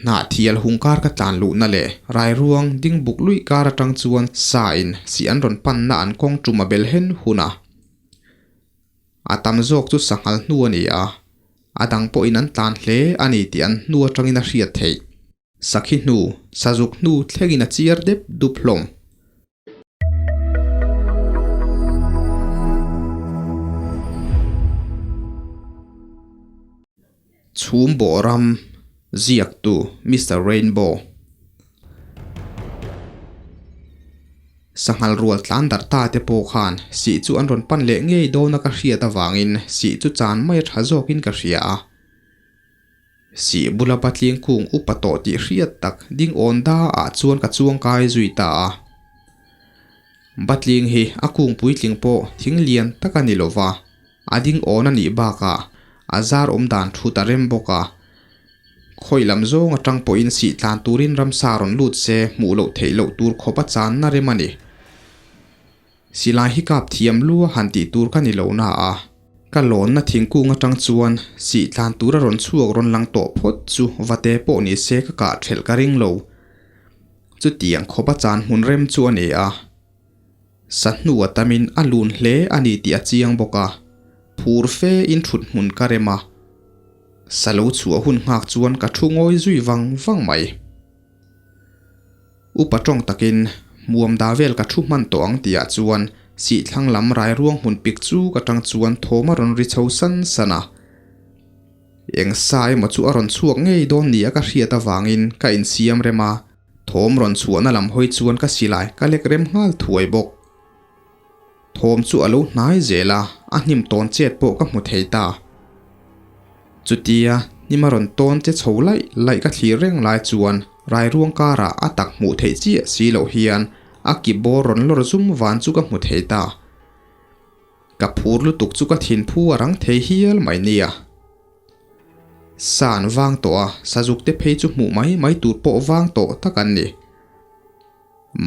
Hnahthial hung kar ka tlan luhna leh rairuang ding buk luih kar atang chuan sa in sih an rawn panna an kawng tum a bel hen hun a. A tam zawk chu sanghal hnu a ni a, a dang pawhin an tlan hle a ni tih an hnu atangin a hriat theih. Sakhi hnu, sazuk hnu thlengin a chiar dep dup hlawm. Chhum bawh ram ziaktu Mister Rainbow. Sanghal rual tlan darh ta te pawh khan sih chu an rawn pan leh ngei dawn a ka hriat avangin sih chu chan mai a tha zawkin ka hria a. Sih bula patling kung upa tawh tih hriat tak ding awn da ah chuan ka chuang kai zui ta a. Batling hi a kung puitling pawh thing lian tak a ni lova. A ding awn a nih bakah a zar awm dan thut a rem bawk a. Khawi lam zawng atang pawhin sih tlan turin ramsa rawn lut se hmuh loh theih loh tur khawp a channa rem a ni. Silai hi kap thiam lu a han tih tur ka ni lo na a, ka lawnna thingkung atang chuan sih tlan tur a rawn chhuak rawn lang tawh phawt chu vate pawh ni se ka kah thelh ka ring lo. Chutiang khawp a chan hmun rem chu a ni a. Sa hnu a tamin a lun hle a ni tih a chiang bawk a, phur fe in thut hmun ka rem a, sa lo chhuah hun nghak chuan ka thu ngawi zui vang vang mai. Upa tawng takin hmuam da vel ka thu hman tawh ang tihah chuan sihthlang lam rai ruang hmun pik chu ka tang chuan thawm a rawn ri chho san san a. Eng sa emaw chu a rawn chhuak ngei dawn nia ka hriat avangin ka insiam rem a. Thawm rawn chhuahna lam hawi chuan ka silai ka lek rem nghal thuai bawk. Thawm chu a lo hnai zel a, a hnim tawn chet pawh ka hmu thei ta. Chutia hnim a rawn tawn che chho laih laih ka thlir reng lai chuan rairuang karah a tak hmuh theih chiah si loh hian a ki bawr rawn lawr zum van chu ka hmu thei ta. Ka phur lutuk chu ka thinphu a rang thei hial mai nia. Sa an vang tawh a, sazuk te phei chu hmuh mai mai tur pawh vang tawh tak an ni.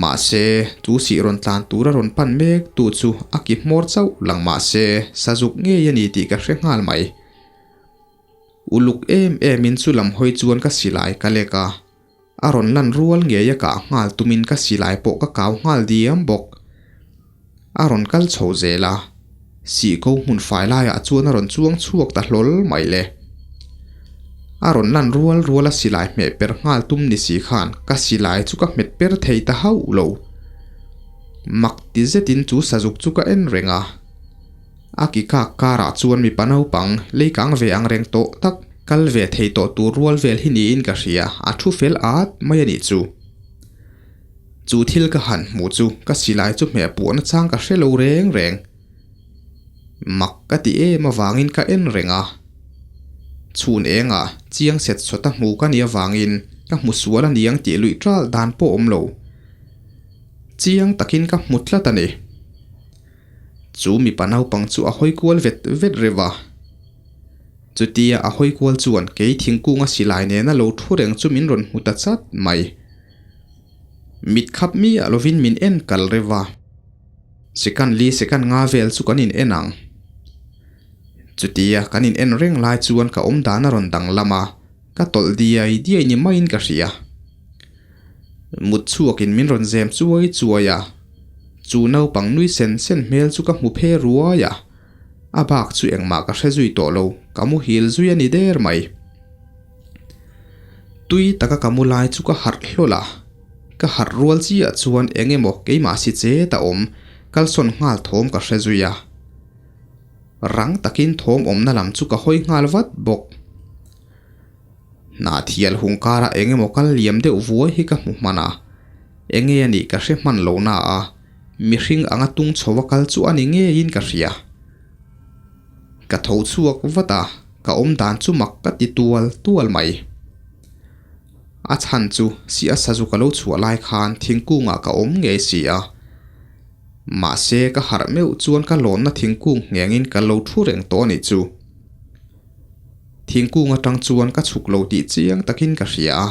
Mahse, chu sih rawn tlan tura rawn pan mek tu chu a ki hmawr chauh lang mahse, sazuk ngei a ni tih ka hre nghal mai. Uluk em em in chu lam hawi chuan ka silai ka lek a, a rawn lan rual ngei a kah nghal tumin ka silai pawh ka kau nghal diam bawk. A rawn kal chho zel a, sihko hmun fai laiah chuan a rawn chuang chhuak ta hlawl mai le. A rawn lan rual rual a silai hmeh per nghal tum ni si khan ka silai chu ka hmet per thei ta hauh lo. Mak ti zetin chu sazuk chu ka en reng a. A ki kak karah chuan mipa naupang leikang ve ang reng tawh tak kal ve thei tawh tur rual vel hi niin ka hria, a thu fel at mai a nih chu. Chu thil ka han hmuh chu ka silai chu hmeh puahna chang ka hre lo reng reng. Mak ka ti em avangin ka en reng a. Chhun engah chiang set sawta hmu ka nih avangin ka hmu sual a niang tih luih ṭal dan pawh awm lo. Chiang takin ka hmu tlat a ni. Chu mipa naupang chu a hawi kual vet vet reuh a. Chutia a hawi kual chuan kei thingkunga silai nena lo thu reng chu min rawn hmu ta chat mai. Mit khap miah lovin min en kal reuh a. Sekan li sekan nga vel chu kan in en ang. Chutia kan in en reng lai chuan ka awm dan a rawn danglam a, ka tawlh diai diai ni maiin ka hria. Mut chhuakin min rawn zem chuai chuai a, chu naupang nui sen sen hmel chu ka hmu phe ruai a, a bak chu engmah ka hre zui tawh lo, ka muhil zui a ni der mai. Tui taka ka mu lai chu ka harh hlawl a, ka harh rual chiah chuan eng emaw keimah si chet a awm, kalsawn nghal thawm ka hre zui a. Rang takin thawm awmna lam chu ka hawi nghal vat bawk. Hnahthial hung karah eng emaw kal liam deuh vuai hi ka hmu hman a, eng nge a nih ka hre hman lo na a, mihring anga tung chho a kal chu a ni ngeiin ka hria. Ka tho chhuak vat a, ka awm dan chu mak ka ti tual tual mai. A chhan chu si a sazu ka lo chhuah lai khan thingkungah ka awm ngei si a. Mahse ka harh meuh chuan ka lawnna thingkung nghengin ka lo thu reng tawh a nih chu. Thingkung atang chuan ka chhuk lo tih chiang takin ka hria a,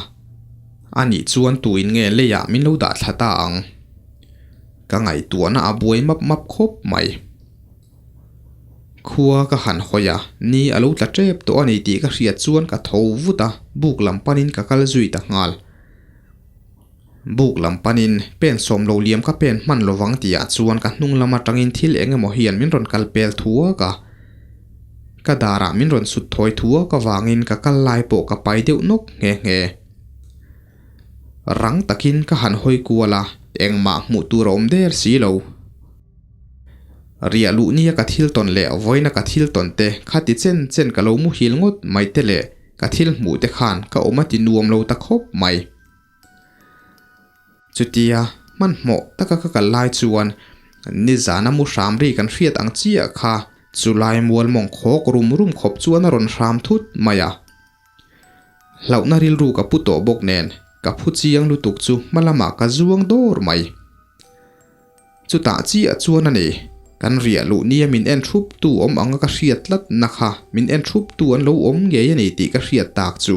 anih chuan tuin nge leiah min lo dah thla ta ang? Ka ngaihtuahna a buai map map khawp mai. Khua ka han hawi a, ni a lo tla tep tawh a ni tih ka hriat chuan ka tho vut a, buk lam panin ka kal zui ta nghal. Buk lam panin pen sawm lo liam ka pen hman lovang tihah chuan ka hnung lam atangin thil eng emaw hian min rawn kal pel thuak a. Ka darah min rawn sut thawi thuak avangin ka kal lai pawh ka pai deuh nawk nghe nghe. Rang takin ka han hawi kual a, engmah hmuh tur a awm der si lo. Riah luh nia ka thil tawn leh vawiina ka thil tawn te kha ti chen chen ka lo muhil ngawt mai te leh ka thil hmuh te khan ka awm a ti nuam lo ta khawp mai. Chutia hmanhmawh taka ka kal lai chuan nizana mu hram ri kan hriat ang chiah kha chulai mual mawng khawk rum rum khawp chuan a rawn hram thut mai a. Hlauhna rilru ka pu tawh bawk nen ka phu chiang lutuk chu hma lamah ka zuang dawr mai. Chutah chiah chuan a ni, kan riah luh nia min en thup tu awm anga ka hriat tlat na kha min en thup tu an lo awm ngei a ni tih ka hriat tak chu.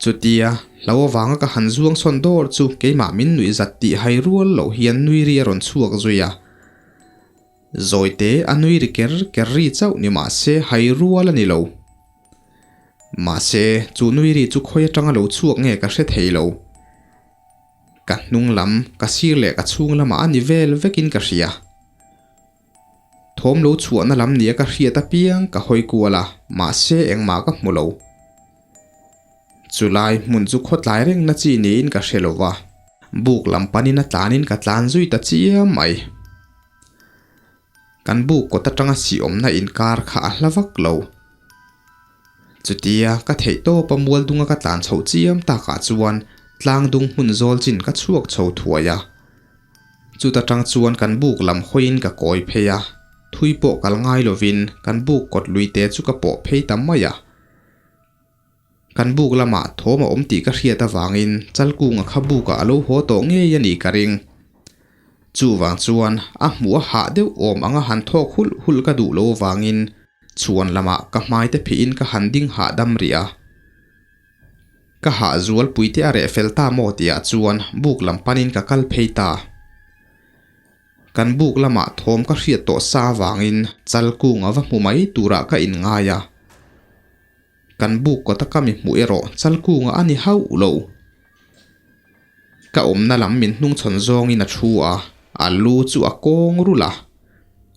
Chutia hlo avanga ka han zuang sawn dawr chu keimah min nuih zat tih hai rual loh hian nui ri a rawn chhuak zui a. Zawite a nui ri ker ker ri chauh ni mah se hai rual a ni lo. Mahse chu nui ri chu khawi atanga lo chhuak nge ka hre thei lo. Ka hnung lam, ka sir leh ka chhung lamah a ni vel vekin ka hria. Thawm lo chhuahna lam nia ka hriat apiang ka hawi kual a, mahse engmah ka hmu lo. Chulai hmun chu khawtlai rengna chi niin ka hre lo va, buk lam panin a tlanin ka tlan zui ta chiam mai. Kan buk kawt atanga sihawmna inkar kha a hla vak lo. Chutia ka theih tawpa mual dunga ka tlan chhoh chiam takah chuan tlang dung hmun zawl chin ka chhuak chho thuai a. Chuta tang chuan kan buk lam hawiin ka kawi phei a, thui pawh kal ngai lovin kan buk kawt lui te chu ka pawh phei ta mai a. Kan buk lamah thawm a awm tih ka hriat avangin Chalkunga kha bukah a lo haw tawh ngei a nih ka ring. Chuvang chuan a hmuh a hah deuh awm anga han thawk hulh hulh ka duh lo avangin chhuan lamah ka hmai te phihin ka han ding hahdam rih a. Ka hah zualpui te a reh fel ta maw tihah chuan buk lam panin ka kal phei ta. Kan buk lamah thawm ka hriat tawh sa avangin Chalkunga va hmu mai turah ka inngai a. Kan buk kawta ka mi hmuh erawh Chalkunga a ni hauh lo. Ka awmna lam min hnungchhawn zawngin a thu a, a lu chu a kawng rulh a,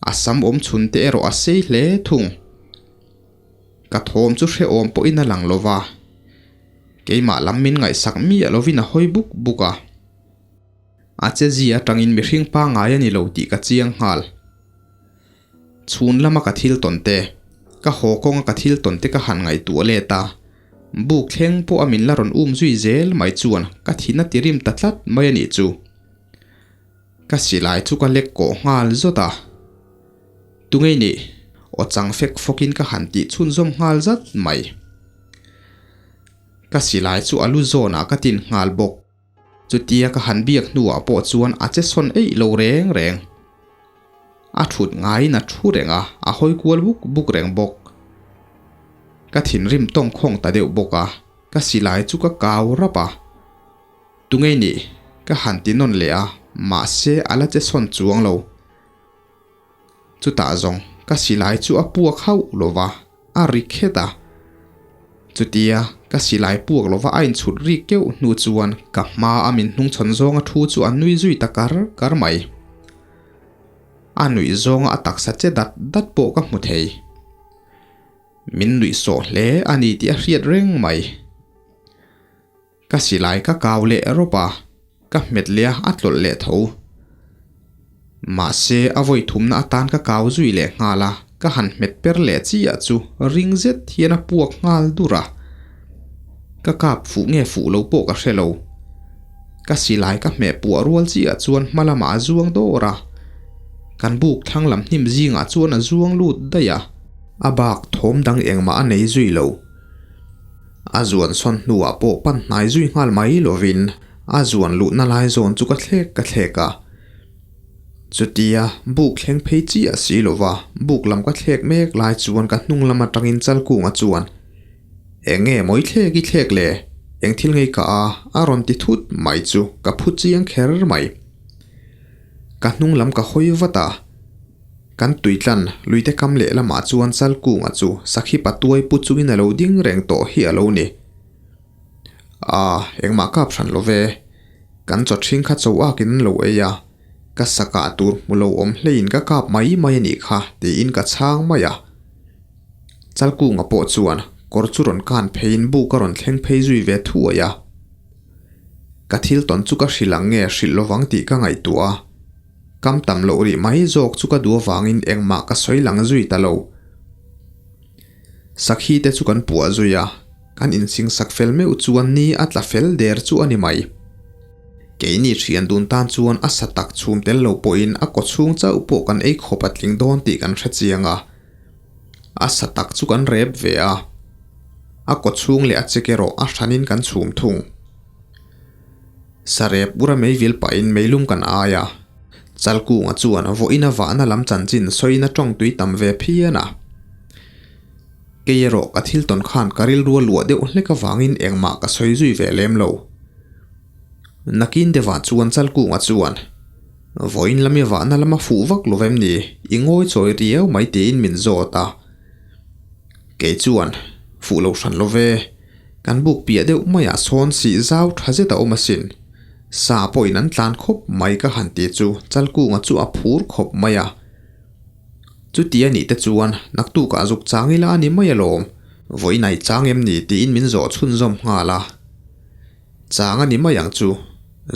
a sam awm chhun te erawh a sei hle thung. Ka thawm chu hrehawm pawhin a lang lo va, keimah lam min ngaihsak miah lovin a hawi buk buk a. A che zia atangin mihring pangngai a ni lo tih ka chiang nghal. Chhun lama ka thil tawn te, ka haw kawnga ka thil tawn te ka han ngaihtuah let a, buk thleng pawh a min la rawn um zui zel mai chuan ka thin a ti rim ta tlat mai a nih chu. Ka silai chu ka lek kawh nghal zawt a, Tungei nih, aw chang fek fawkin ka han tih chhunzawm nghal zat mai. Ka silai chu a lu zawnah ka tin nghal bawk. Chutia ka han biak hnuah pawh chuan a che sawn eih lo reng reng. A thut ngaiin a thu reng a, a hawi kual buk buk reng bawk. Ka thinrim tawng khawng ta deuh bawk a, ka silai chu ka kau rap a. Tungei nih, ka han ti nawn leh a, mahse a la che sawn chuang lo. Chutah zawng ka silai chu a puak hauh lo va, a ri khet a. Chutia ka silai puak lo va a inchhut ri keuh hnu chuan ka hma a min hnungchhawn zawnga thu chu a nui zui ta kar kar mai. A nuih zawnga a taksa che dat dat pawh ka hmu thei. Min nuih sawh hle a ni tih a hriat reng mai. Ka silai ka kau leh rawp a, ka hmet leh a, a tlawlh leh tho. Mahse, a vawi thumna atan ka kau zui leh nghal a, ka han hmet per leh chiah chu ring zet hian a puak nghal dur a. Ka kap fuh nge fuh lo pawh ka hre lo. Ka silai ka hmeh puah rual chiah chuan hma lamah a zuang dawr a, kan buk thlang lam hnim zingah chuan a zuang lut daih a. A bak thawm dang engmah a nei zui lo. A zuan sawn hnuah pawh pan hnai zui nghal mai lovin a zuan luhna lai zawn chu ka thlek ka thlek a. Chutia buk thleng phei chiah si lova buk lam ka thlek mek lai chuan ka hnung lam atangin Chalkunga chuan, Eng nge mawi thlek i thlek le? Eng thil ngei ka a? a rawn ti thut mai chu ka phu chiang kher mai. Ka hnung lam ka hawi vat a. Kan tuitlan luite kam lehlamah chuan Chalkunga chu sakhi patuai pu chungin a lo ding reng tawh hi a lo ni. Aa, engmah kap hran lo ve. Kan chaw ṭhing kha cho akin an lo ei a, ka sa kah tur hmu lo awm hleiin ka kap mai mai a nih kha tiin ka chhang mai a. Chalkunga pawh chuan kawr chu rawn kan pheiin buk a rawn thleng phei zui ve thuai a. Ka thil tawn chu ka hrilh ang nge hrilh lovang tih ka ngaihtuah a. Kam tam loh rih mai zawk chu ka duh avangin engmah ka sawi lang zui ta lo. Sakhi te chu kan puah zui a, kan insing sak fel meuh chuan ni a tla fel der chu a ni mai. Keini thian dun tan chuan a sa tak chhum tel lo pawhin a kaw chhung chauh pawh kan ei khawp a tling dawn tih kan hre chiang a. A sa tak chu kan rep ve a, a kaw chhung leh a chek erawh a hranin kan chhum thung. Sarep ura meivil pahin meilum kan ai a, Chalkunga chuan vawiin a vahna lam chanchin sawiin a tawng tui tam ve phian a. Kei erawh ka thil tawn khan ka rilru a luah deuh hlek avangin engmah ka sawi zui ve lem lo. Nakin deuhah chuan Chalkunga chuan, Vawiin lam i vahna lama fuh vak lo vem ni, i ngawi chawi riau mai tiin min zawt a. Kei chuan, Fuh lo hran lo ve. Kan buk piah deuh maiah sawn sih zau tha zet a awm asin. Sa pawhin an tlan khawp mai ka han ti chu Chalkunga chu a phur khawp mai a. Chuti a nih te chuan naktukah zuk chang ila a ni mai alawm, vawiin ai chang em ni tiin min zawh chhunzawm nghal a. Chang a ni mai ang chu.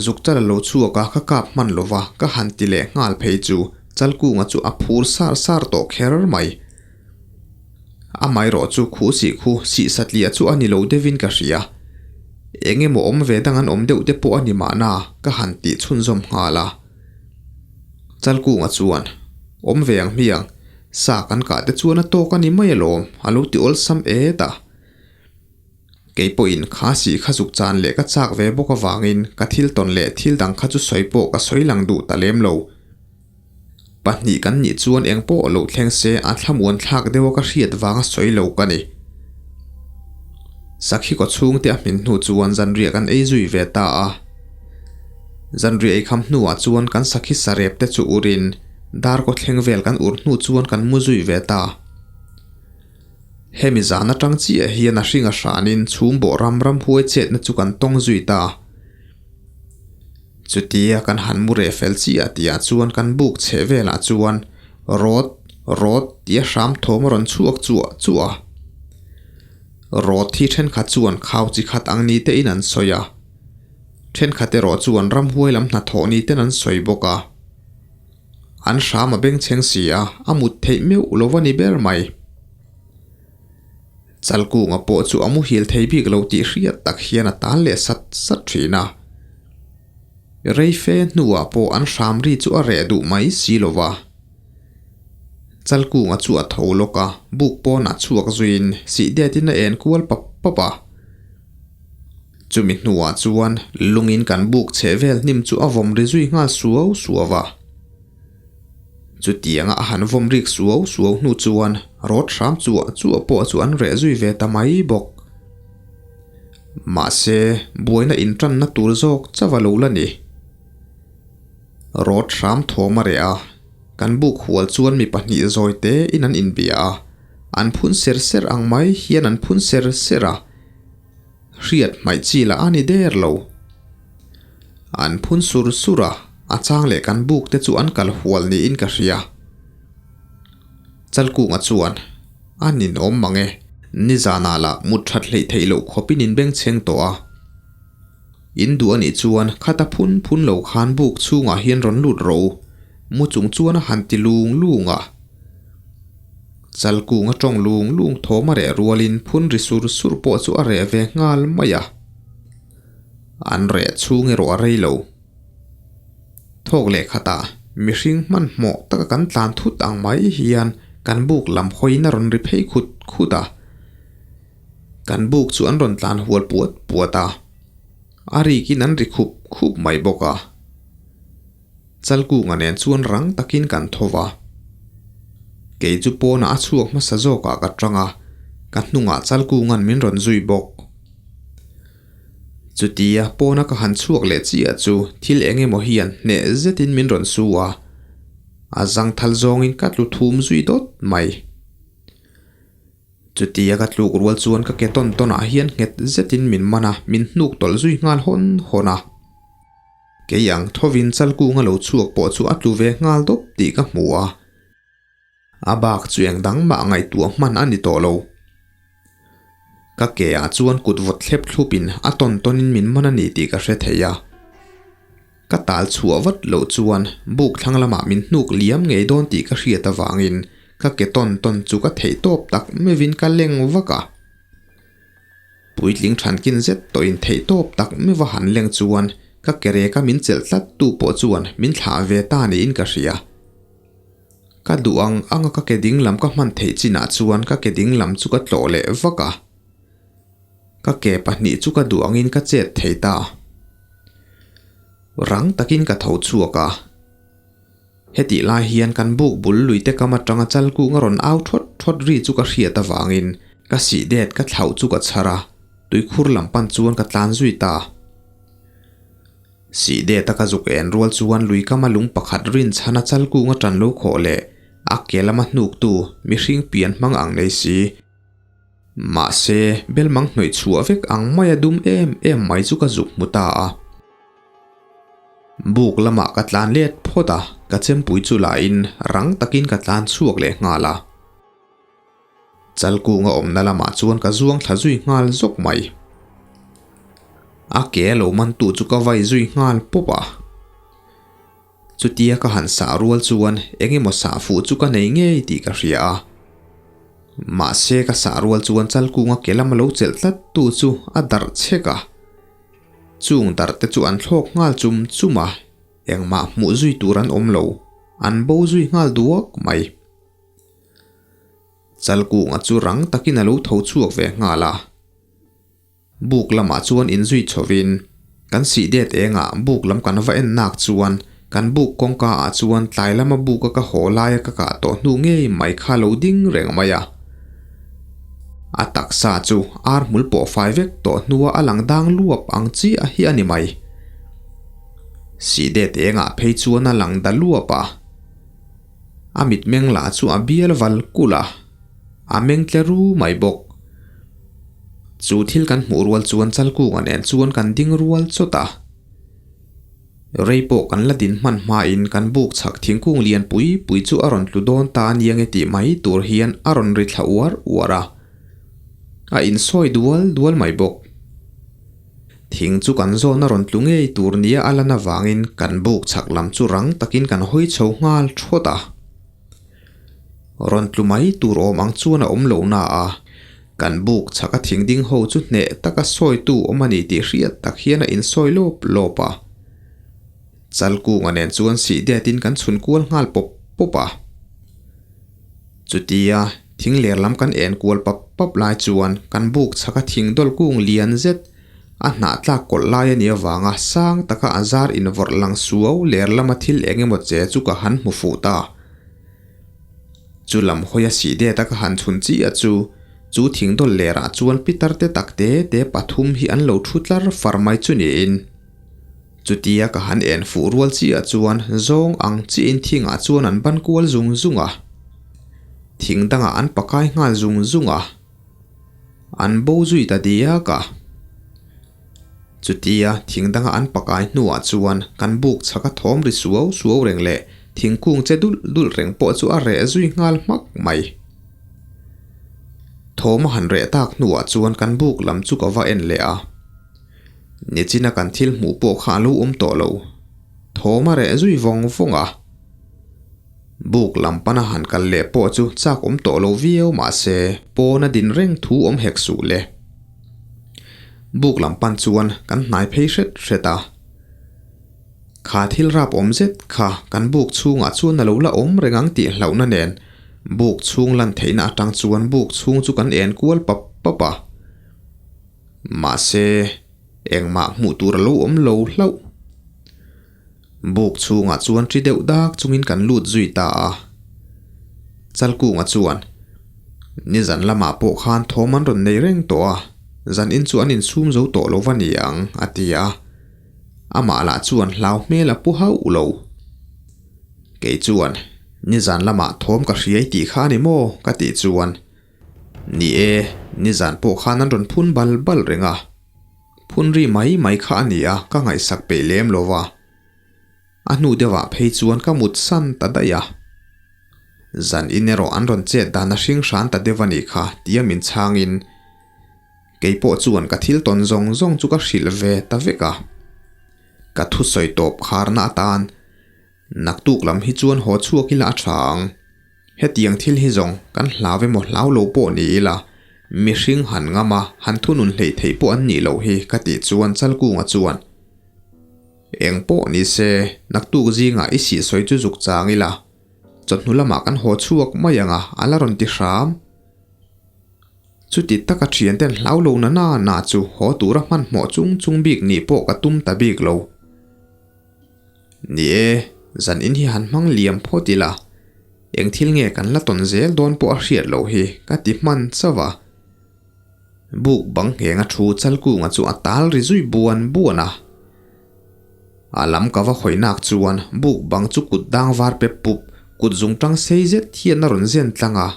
Zuk chal a lo chhuak a ka kap hman lova ka han ti leh nghal phei chu Chalkunga chu a phur sar sar tawh kher mai. Amaherawh chu khuh sih khu sih satliah chu a ni lo deuhin ka hria. Eng emaw awm ve dang an awm deuh te pawh a ni mahna ka han tih chhunzawm nghal a. Chalkunga chuan, Awm ve ang hmiang, sa kan kah te chuan a tawk a ni mai alawm, a lo ti awlsam et a. Kei pawhin kha sih kha zuk chan leh ka chak ve bawk avangin ka thil tawn leh thil dang kha chu sawi pawh ka sawi lang duh ta lem lo. Pahnih kan nih chuan eng pawh lo thleng se a thlamuan thlak deuh a ka hriat vanga sawi lo ka ni. Sakhi kaw chhungte a hmin hnu chuan zanriah kan ei zui ve ta a. Zanriah ei kham hnuah chuan kan sakhi sarep te chu urin dar kaw thleng vel kan ur hnu chuan kan mu zui ve ta. Hemi zan atang chiah hian a hring a hranin chhum bawh ram ram huai chetna chu kan tawng zui ta. Chutia kan han mu reh fel chiah tihah chuan kan buk chheh velah chuan Rawt, rawt tia hram thawm a rawn chhuak chuah chuah a. Rawt hi thenkhat chuan khau chi khat ang ni tein an sawi a. Thenkhat erawh chuan ramhuai lam hnathawh ni ten an sawi bawk a. An hram a bengchheng si a, a mut theih meuh lo va ni ber mai. Chalkunga pawh chu a muhil thei bik lo tih hriat tak hian a tan leh sat sat thin a. Rei fe hnuah pawh an hram ri chu a reh duh mai si lo va. Chalkunga chu a tho lawk a, buk pawnah chhuak zuiin sih detin a en kual pap pap a. Chumi hnuah chuan lungin kan buk chheh vel hnim chu a vawm ri zui nghal suau suau va. Chutianga a han vawm rik suau suau hnu chuan rawt hram chuah chuah pawh chu an reh zui ve ta mai bawk. Mahse, buaina intanna tur zawk chauh a lo la ni. Rawt hram thawm a reh a, kan buk hual chuan mi pahnih zawi tein an inbia a, an phun ser ser ang mai hian an phun ser ser a. Hriat hmaih chi lah a ni der lo. An phun sur sur a, a chang leh kan buk te chu an kal hual niin ka hria. Chalkunga chuan, A ninawm mang e, nizanah lah mut that hleih theih loh khawpin in bengchheng tawh a. In duh a nih chuan khata phun phun lo khan buk chhungah hian rawn lut rawh u, mu chung chuan a han ti lung lung a. Chalkunga tawng lung lung thawm a reh rualin phun ri sur sur pawh chu a reh ve nghal mai a. An reh chhung erawh a rei lo. Thawk leh khatah mihring hmanhmawh taka kan tlan thut ang mai hian kan buk lam hawiin a rawn ri phei khut khut a. Kan buk chu an rawn tlan hual puat puat a, a rikin an ri khup khup mai bawk a. Chalkunga nen chuan rang takin kan tho va. Kei chu pawnah a chhuak hmasa zawkah ka tang a, ka hnungah Chalkunga'n min rawn zui bawk. Chutia pawna ka han chhuak leh chiah chu thil eng emaw hian hneh zetin min rawn su a. A zangthal zawngin ka tlu thum zui dawt mai. Chutia ka tluk rual chuan ka ke tawn tawnah hian nghet zetin min man a, min hnuk tawlh zui nghal hawn hawn a. Kei ang thovin chalkunga lo chhuak pawh chu a tlu ve nghal dawp tih ka hmu a. A bak chu eng dang mah ngaihtuah hman a ni tawh lo. Ka ke ah chuan kut vawt thlep thlupin a tawn tawnin min man a ni tih ka hre thei a. Ka tal chhuah vat loh chuan buk thlang lamah min hnuk liam ngei dawn tih ka hriat avangin ka ke tawn tawn chu ka theih tawp tak meuhin ka leng vak a. Puitling thankin zet tawhin theih tawp tak meuha han leng chuan ka ke reka min chelh tlat tu pawh chuan min thlah ve ta niin ka hria. Ka duh ang anga ka ke ding lam ka hman theih chinah chuan ka ke ding lam chu ka tlawh leh vak a. Ka ke pahnih chu ka duh angin ka chet thei ta. Rang takin ka tho chhuak a. Hetih lai hian kan buk bul lui te kam atanga chalkung a rawn au thawt thawt ri chu ka hriat avangin ka sih det ka thlauh chu ka chhar a, tuikhur lam pan chuan ka tlan zui ta. Sih det a ka zuk en rual chuan lui kama lung pakhat rin chhan a chalkung a tan lo khawh leh a ke lama hnuktu mihring pian hmang ang nei si. Mahse, belmang hnawih chhuah vek ang maia dum em em mai chu ka zuk hmu ta a. Buk lamah ka tlan let phawt a, ka chempui chu lahin rang takin ka tlan chhuak leh nghal a. Chalkunga awmna lamah chuan ka zuang thla zui nghal zawk mai. A ke a lo mantu chu ka vai zui nghal pawp a. Chutia ka han sah rual chuan eng emaw sah fuh chu ka nei ngei tih ka hria a. Mahse ka sah rual chuan chalkunga ke lama lo chelh tlat tu chu a darh chek a. Chung darh te chu an thlawk nghal chum chum a, engmah hmuh zui tur an awm lo, an bo zui nghal duak mai. Chalkunga chu rang takin a lo tho chhuak ve nghal a. Buk lamah chuan inzui chhovin, kan sih det engah buk lam kan va en nak chuan kan buk kawngka ah chuan tlai lama buk a ka haw laia ka kah tawh hnu ngei mai kha lo ding reng mai a. A taksa chu ar hmul pawh fai vek tawh hnua a lang dang luap ang chiah hi a ni mai. Sih det engah phei chuan a lang da luap a. A mitmeng lah chu a bial val kulh a, a meng tle ru mai bawk. Chu thil kan hmuh rual chuan Chalkunga nen chuan kan ding rual chawt a. Rei pawh kan la din hman hmain kan buk chhak thingkung lian pui pui chu a rawn tlu dawn ta aniang e tih mai tur hian a rawn ri thla uar uar a. A insawi dual dual mai bawk. Thing chu kan zawn a rawn tlu ngei tur nia a lan avangin kan buk chhak lam chu rang takin kan hawi chho nghal thawt a. Rawn tlu mai tur awm ang chuan a awm lo na a, kan buk chhak a thing ding ho chu hneh taka sawitu awm a ni tih hriat tak hian a insawi lawp lawp a. Chalkunga nen chuan sih detin kan chhun kual nghal pawp pawp a. Chutia thing ler lam kan en kual pap pap lai chuan kan buk chhak a thing dawlh kung lian zet a hnah tlak kawlh lai a nih avanga sang taka a zar invawrh lang suau ler lama thil eng emaw che chu ka han hmu fuh ta. Chu lam hawi a sih det a ka han chhun chiah chu, chu thing dawlh lerah chuan pitar te tak te te pathum hi an lo thu tlar far mai chu niin. Chutia ka han en fuh rual chiah chuan zawng ang chiahin thingah chuan an ban kual zung zung a. Thing dangah an pakai nghal zung zung a. An bo zui ta diak a. Chutia thing danga an pakai hnuah chuan kan buk chhaka thawm ri suau suau reng leh thingkung che dulh dulh reng pawh chu a reh zui nghal hmak mai. Thawm a han reh tak hnuah chuan kan buk lam chu ka va en leh a. Nichina kan thil hmuh pawh kha a lo awm tawh lo. Thawm a reh zui vawng vawng a. Buk lam pana han kal leh pawh chu chak awm tawh lo viau mah se pawn a din reng thu awm hek suh le. Buk lam pan chuan kan hnai phei hret hret a. Kha thil rap awm zet kha kan buk chhungah chuan a lo la awm reng ang tih hlauhna nen buk chhung lan theihna atang chuan buk chhung chu kan en kual pap pap a. Mahse, engmah hmuh tur a lo awm lo hlauh. Buk chhungah chuan ṭi deuh dak chungin kan lut zui ta a. Chalkunga chuan, Nizan lamah pawh khan thawm an rawn nei reng tawh a, zan in chu an insum zo tawh lo va ni ang, a ti a. Amah lah chuan hlau hmel a pu hauh lo. Kei chuan. Nizan lamah thawm ka hriai tih kha a ni maw? ka tih chuan, Ni e, nizan pawh khan an rawn phun bal bal reng a. Phun ri mai mai kha a ni a, ka ngaihsak peih lem lo va. A hnu deuhah phei chuan ka mut san ta daih a. Zan in erawh an rawn chet dan a hring hran ta deuh a nih kha tia min chhangin kei pawh chuan ka thil tawn zawng zawng chu ka hrilh ve ta vek a. Ka thusawi tawp kharna atan Naktuk lam hi chuan haw chhuak ila a tha ang. Hetiang thil hi zawng kan hlau emaw hlau lo pawh ni ila, mihring han ngam a, han thunun hleih theih pawh an nih loh hi ka tih chuan Chalkunga chuan, Eng pawh ni se, naktuk zingah i sihsawi chu zuk chang ila, chawhnu lamah kan haw chhuak mai ang a, a la rawn ti hram. Chuti taka thianten hlau lo na na na chu haw tura hmanhmawh chung chung bik nih pawh ka tum ta bik lo. Ni e, zan in hi han hmang liam phawt ila, eng thil nge kan la tawn zel dawn pawh a hriat loh hi ka ti hman chauh a. Buk bang nghenga thu Chalkunga chu a tal ri zui buan buan a. A lam ka va hawi nak chuan buk bang chu kut dang var pep pup, kut zung tang sei zet hian a rawn zen tlang a.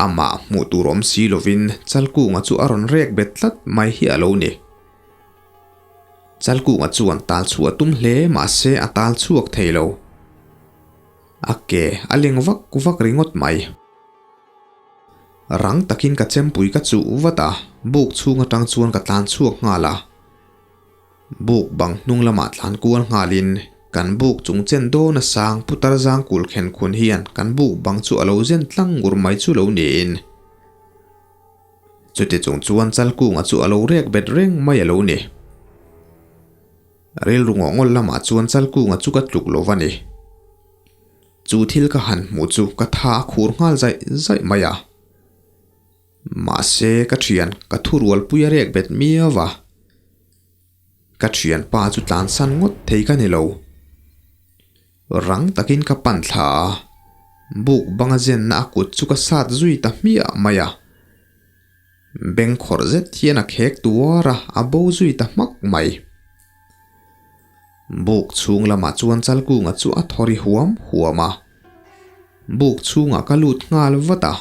Amah hmuh tur awm si lovin Chalkunga chu a rawn rek bet tlat mai hi a lo ni. Chalkunga chuan tal chhuah a tum hle mahse a tal chhuak thei lo. A ke a leng vak vak ringawt mai. Rang takin ka chempui ka chuh vat a, buk chhung atang chuan ka tlan chhuak nghal a. Buk bang hnung lamah tlan kual nghalin kan buk chung chen dawn a sang putar zang kul khen khun hian kan buk bang chu a lo zen tlang ngur mai chu lo niin. Chuti chung chuan Chalkunga chu a lo rek bet reng mai a lo ni. Rilru ngawh ngawl lamah chuan Chalkunga chu ka tluk lo va ni. Chu thil ka han hmuh chu ka tha a khur nghal zaih zaih mai a. Mahse ka thian ka thurualpui a rek bet miau va. Ka thianpa chu tlansan ngawt thei ka ni lo. Rang takin ka pan thla a, buk banga zenna a kut chu ka sat zui ta hmiah mai a. Beng khawrh zet hian a khek tuar a, a bo zui ta hmak mai. Buk chhung lamah chuan Chalkunga chu a thaw ri huam huam a, buk chhungah ka lut nghal vat a.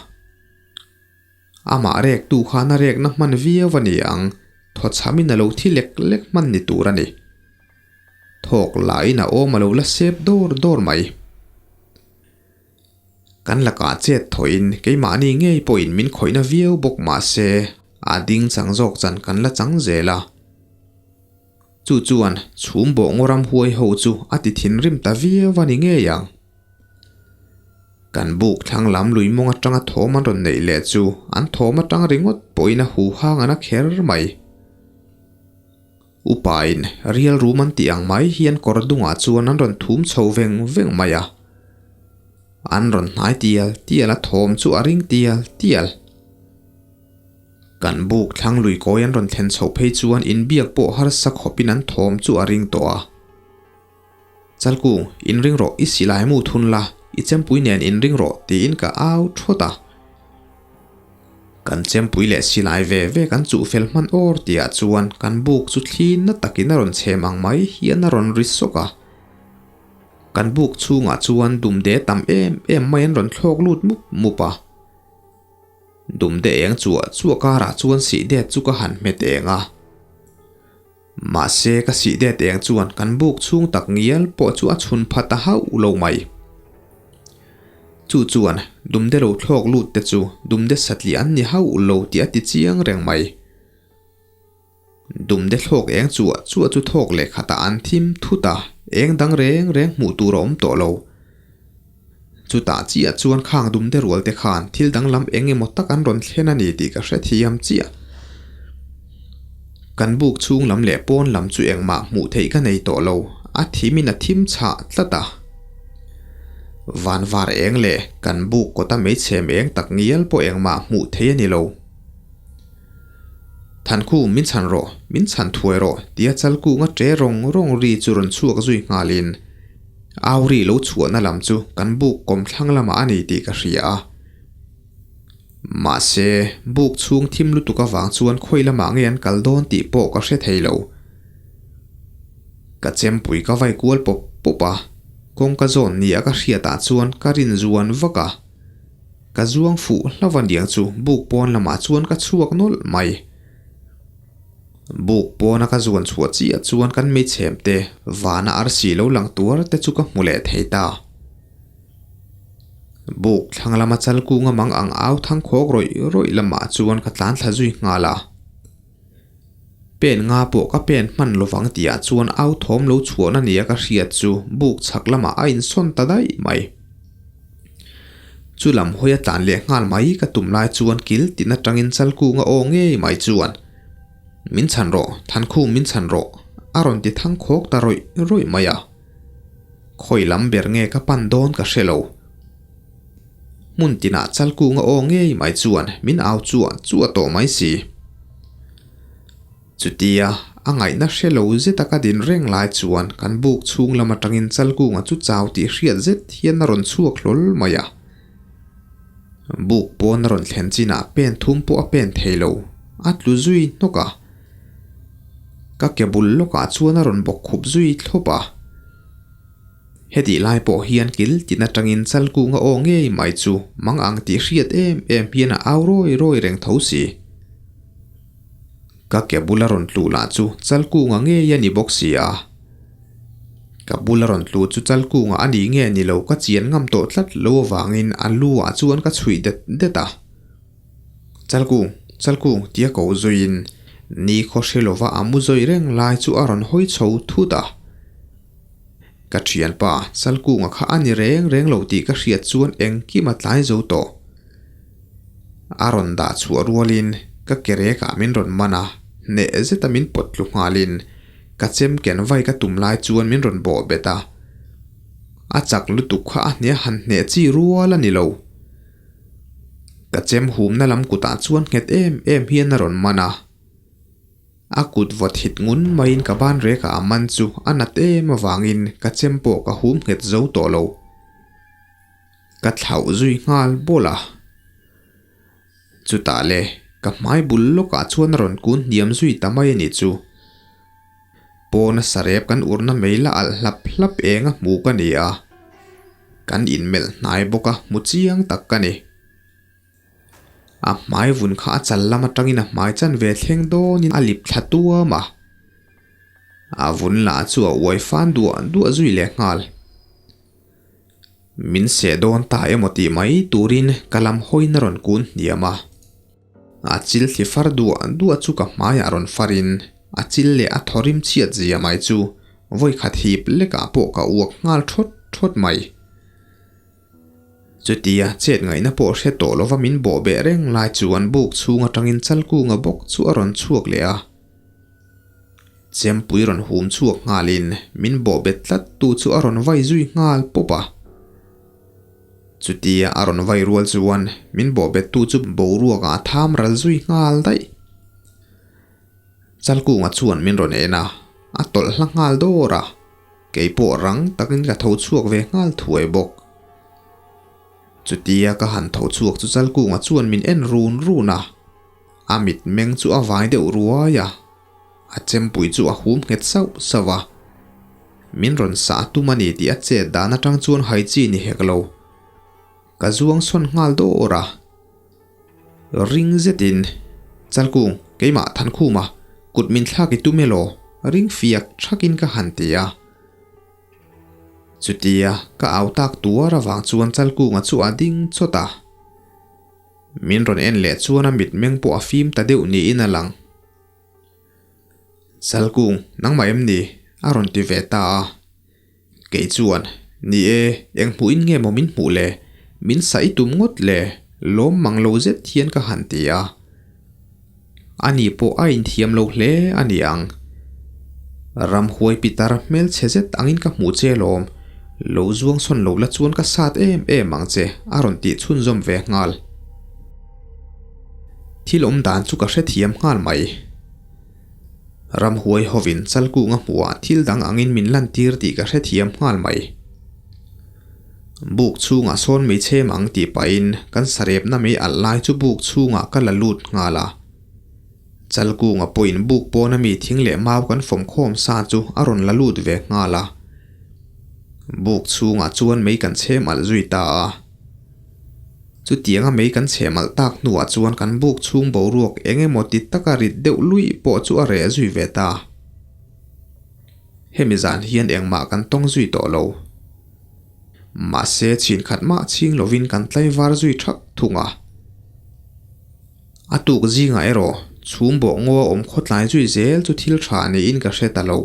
Amah rektu khan a rekna hman viau a ni ang, thawchhamin a lo thi lek lek hman ni tur a ni. Thawk lahin a awm a lo la sep dawr dawr mai. Kan lakah chet thawhin keimahni ngei pawhin min khawihna viau bawk mah se a ding chang zawk chan kan la chang zel a. Chu chuan chhum bawh ngaw ram huai ho chu a ti thinrim ta viau a ni ngei ang. Kan buk thlang lam lui mawng atanga thawm an rawn neih leh chu an thawm atang ringawt pawhin a huhang an a kher mai. Upain rial rum an tih ang mai hian kawr dungah chuan an rawn thum chho veng veng mai a. An rawn hnai tial tial a thawm chu a ring tial tial. Kan buk thlang lui kawi an rawn thlen chhoh phei chuan inbiak pawh harsa khawpin an thawm chu a ring tawh a. Chalkung, inring rawh, i silai mu thun la, i chempui nen inring rawh tiin ka au thawt a. Kan chempui leh silai ve ve kan chuh fel hman awr tihah chuan kan buk chu thli na takin a rawn chhem ang mai hian a rawn ri sawk a. Kan buk chhungah chuan dumde tam em em mai an rawn thlawk lut mup mup a. Dumde eng chuah chuah karah chuan sihdet chu ka han hmet eng a. Mahse ka sih det eng chuan kan buk chhung tak ngial pawh chu a chhun pha ta hauh lo mai. Chu chuan dumde lo thlawk lut te chu dumde satliah an ni hauh lo tih a ti chiang reng mai. Dumde thlawk eng chuah chuah chu thawk leh khatah an thim thut a, eng dang reng reng hmuh tur a awm tawh lo. Chutah chiah chuan khang dumde rual te khan thil danglam eng emaw tak an rawn thlen a ni tih ka hrethiam chiah. Kan buk chhung lam leh pawn lam chu engmah hmuh theih ka nei tawh lo, a thimin a thim chhah tlat a. Van var eng leh kan buk kawta meichhem eng tak ngial pawh engmah hmuh theih a ni lo. Thankhu min chhan rawh, min chhan thuai rawh tia chalkunga ṭe rawng rawng ri chu rawn chhuak zui nghalin Au ri lo chhuahna lam chu kan buk kawm thlang lamah a ni tih ka hria a. Mahse, buk chhung thim lutuk avang chuan khawi lamah nge an kal dawn tih pawh ka hre thei lo. Ka chempui ka vai kual pawp pawp a. Kawngka zawn nia ka hriatah chuan ka rin zuan vak a, ka zuang fuh hlauh a niang chu buk pawn lamah chuan ka chhuak nawlh mai. Buk pawna ka zuan chhuah chiah chuan kan hmeichhem te vana arsi lo lang tuar te chu ka hmu leh thei ta. Buk thlang lama chal kunga mang ang au thang khawk rawih rawih lamah chuan ka tlan thla zui nghal a. Pen nga pawh ka pen hman lovang tihah chuan au thawm lo chhuahna nia ka hriat chu buk chhak lamah a insawn ta daih mai. Chu lam hawi a tlan leh nghal mai ka tum lai chuan kil tin atangin Chalkunga aw ngei mai chuan, Min chhan rawh, Thankhum min chhan rawh, a rawn ti thang khawk ta rawih rawih mai a. Khawi lam ber nge ka pan dawn ka hre lo. Hmun tinah Chalkunga aw ngei mai chuan min au chuah chuah tawh mai si. Chutia a ngaihna hre lo zeta ka din reng lai chuan kan buk chhung lam atangin Chalkunga chu chau tih hriat zet hian a rawn chhuak hlawl mai a. Buk pawn a rawn thlen chinah pen thum pawh a pen thei lo, a tlu zui hnawk a. Ka ke bul lawkah chuan a rawn bawk khup zui thlawp a. Hetih lai pawh hian kil tin atangin Chalkunga aw ngei mai chu mang ang tih hriat em em hian a au rawi rawi reng tho si. Ka ke bula rawn tluh lah chu Chalkunga ngei a ni bawk si a. Ka bula rawn tluh chu Chalkunga a nih nge ni lo ka chian ngam tawh tlat lo avangin a lu ah chuan ka chhuih det det a. Chalkung, Chalkung tia ko zuiin ni khaw hre lova a mu zawi reng lai chu a rawn hawi chho thut a. Ka thianpa Chalkunga kha a ni reng reng lo tih ka hriat chuan engkim a tlai zo tawh. A rawn dah chhuah rualin ka ke rekah min rawn man a, hneh zeta min pawt tlu nghalin ka chem ken vai ka tum lai chuan min rawn bawh bet a. A chak lutuk kha a hne han hneh chi rual a ni lo. Ka chem humna lam kutah chuan nghet em em hian a rawn man a. A kut vawt hit ngun maiin ka ban rekah a man chu a nat em avangin ka chem pawh ka hum nghet zo tawh lo. Ka thlauh zui nghal bawlh a. Chutah le, ka hmai bul lawkah chuan a rawn kun hniam zui ta mai a nih chu. Pawna sarep kan urna mei la alh hlap hlap eng a hmu ka ni a. Kan inmelh hnai bawk a, hmu chiang tak ka ni. A hmai vun kha a chal lam atangin a hmai chan ve thleng dawnin a lip thla tuam a. A vun lah chu a uai fan duah duah zui leh nghal. Min seh dawn ta emaw tih mai turin ka lam hawiin a rawn kun hniam a. A chil thli far duah duah chu ka hmaiah rawn farin a chil leh a thaw rim chhiat zia mai chu vawikhat hip lekah pawh ka uak nghal thawt thawt mai. Chutia chet ngaihna pawh hre tawh lova min bawh beh reng lai chuan buk chhung atangin Chalkunga bawk chu a rawn chhuak leh a. Chempui rawn hum chhuak nghalin min bawh bet tlat tu chu a rawn vai zui nghal pawp a. Chutia a rawn vai rual chuan min bawh bet tu chu boruak ah a tham ral zui nghal daih. Chalkunga chuan min rawn en a, a tawlh hla nghal dawr a, kei pawh rang takin ka tho chhuak ve nghal thuai bawk. Chutia ka han tho chhuak chu Chalkunga chuan min en run run a. A mitmeng chu a vai deuh ruai a, a chempui chu a hum nghet sauh sauh a. Min rawn sah tum a ni tih a chet dan atang chuan hai chi ni hek lo. Ka zuang sawn nghal dawr a. Ring zetin, Chalkung, keimah Thankhuma, kut min thlak i tum elaw? Ring fiak thakin ka han ti a. Chutia ka au tak tuar avang chuan Chalkunga chu a ding chawt a. Min rawn en leh chuan a mitmeng pawh a fim ta deuh niin a lang. Chalkung, nangmah em ni? a rawn ti ve ta a. Kei chuan, Ni e, eng hmuhin nge maw min hmuh le? Min saih tum ngawt le? Lawm mang lo zet hian ka han ti a. Ani pawh a inthiam lo hle a ni ang. Ramhuai pitar hmelchhe zet angin ka hmuh che lawm. Lo zuang sawn lo la chuan ka sat em em ang che, a rawn tih chhunzawm ve nghal. Thil awm dan chu ka hrethiam nghal mai. Ramhuai hovin Chalkunga hmuhah thil dang angin min lantir tih ka hrethiam nghal mai. Buk chhungah sawn mei chhem ang tih pahin kan sarepna mei alh lai chu buk chhungah ka la lut nghal a. Chalkunga pawhin buk pawna mi thing leh mau kan fawm khawm sa chu a rawn la lut ve nghal a. Buk chhungah chuan mei kan chhem alh zui ta a. Chutianga mei kan chhem alh tak hnuah chuan kan buk chhung boruak eng emaw ti taka rit deuh luih pawh chu a reh zui ve ta. Hemi zan hian engmah kan tawng zui tawh lo. Mahse chhin khat mah chhing lovin kan tlaivar zui thak thung a. A tuk zingah erawh chhum bawh ngaw a awm khawtlai zui zel chu thil tha niin ka hre ta lo.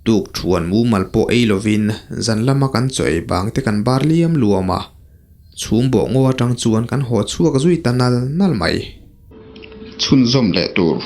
Tuk thuan mumal pawh ei lovin zan lama kan chaw ei bang te kan bar liam luam a, chhum bawh ngaw atang chuan kan haw chhuak zui ta nal nal mai. Chhunzawm leh tur.